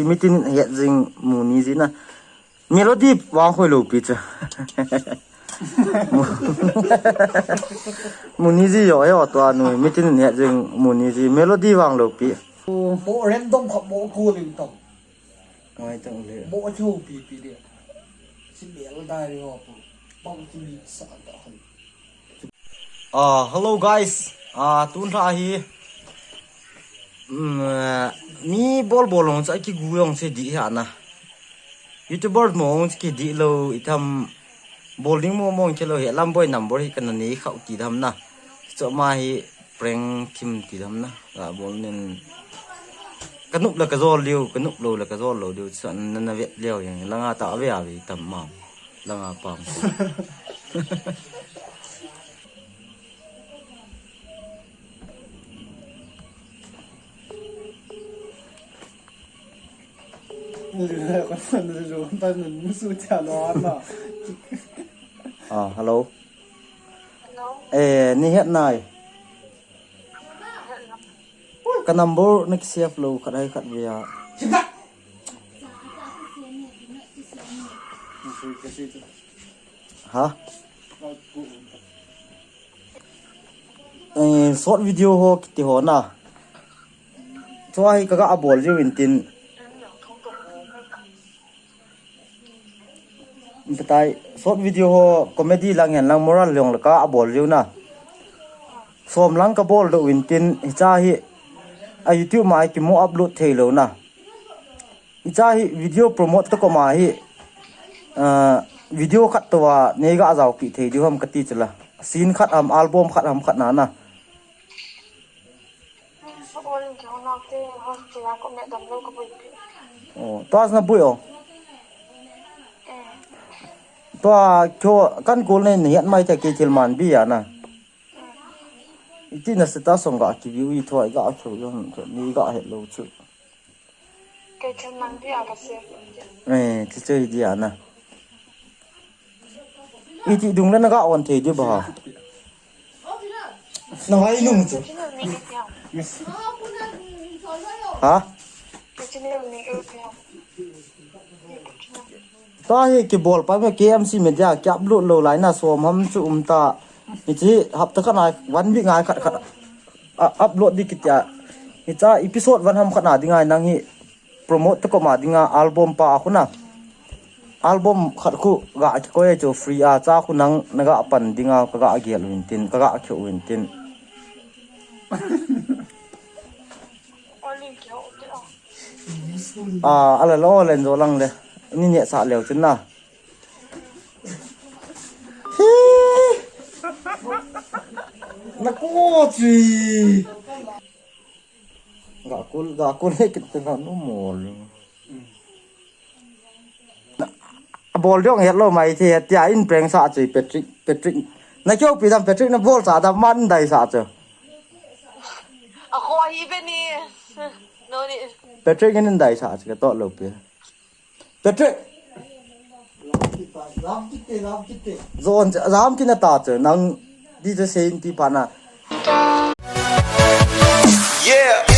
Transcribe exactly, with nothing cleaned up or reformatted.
Mitin het jing mu ni ji na. Melody vang khoi lo pi cha. Mu-, mu ni ji yo yo tua nu mitin het jing mu ni ji melody vang lo pi. Bo random kha bo ko ling tong. Ngai tang le. Bo chu pi pi de. Si bel dai ri ho pu. Bang ti mi sa ta han. Ah, hello guys. Ah, tun tha hi. Mm, eh, mi bol bol long cha ki gu yong se di ha na. YouTuber mo ong ki di lo itam bol ding mo mo ke lo he lam boi number hi kana nei khau ti dam na. Cho ma hi prank thim ti dam na. Ga bol nin. Ka nup la ka zol liu, ka nup lo la ka zol lo liu. Sa na na vet liu yang langa ta ve a ve tam ma. Langa pam. Ah, hello. Hello. Eh, ni het nai. Ka number na ki save lo khat hai khat ve a. Ha? Eh, short video ho kiti ho na. Chua hi ka ga a bol jiu in tin. Petai, short video ho comedy lang hen lang moral lang la ka a bol jiu na. Som lang ka bol do in tin, hicha hi a YouTube ma ki mo upload thei lo na. Hicha hi video promote to ko ma hi, ah, video khat to wa nei ga jao ki thei diu ham ka ti chula. Scene khat ham, album khat ham khat na na. Oh, tua na bui oh. Tua kyo kan kol nei ni hiat mai ta ki thil man bi ya na. Iti na status song ga ki view i thoi ga kyo yo ni ga het lo chu. Kei thil man bi a ka se. Eh, ti chei di ana. Iti dung le na ga on thei di ba. Na hai nung chu. Ha? Ta hi ki bol pa me K M C media ki upload lo lai na som ham chu um ta. Hichi hapta khat na one week ngai khat khat a, upload di kitia. Hicha episode one ham khat na di ngai nang hi promote to ko ma dinga album pa khu na. Album khat khu ga ki koi chu free a cha khu nang na ga pan dinga ka ga gel win tin ka ga khe win tin. Ah, ala lo len zo lang le. Ni ne sa leo chin na. Hi. Na ko chi. Ga kul, ga kul he kit te na no mol. Bol dong het lo mai the tia in prank sa chu Patrick, Patrick. Na kyo pi dam Patrick na bol sa dam man dai sa chu. A ko hi be ni. No ni. Patrick in dai sa chu ka to lo pi. Patrick. Zon jam kina ta chu nang di chu sein ti pa na. Yeah.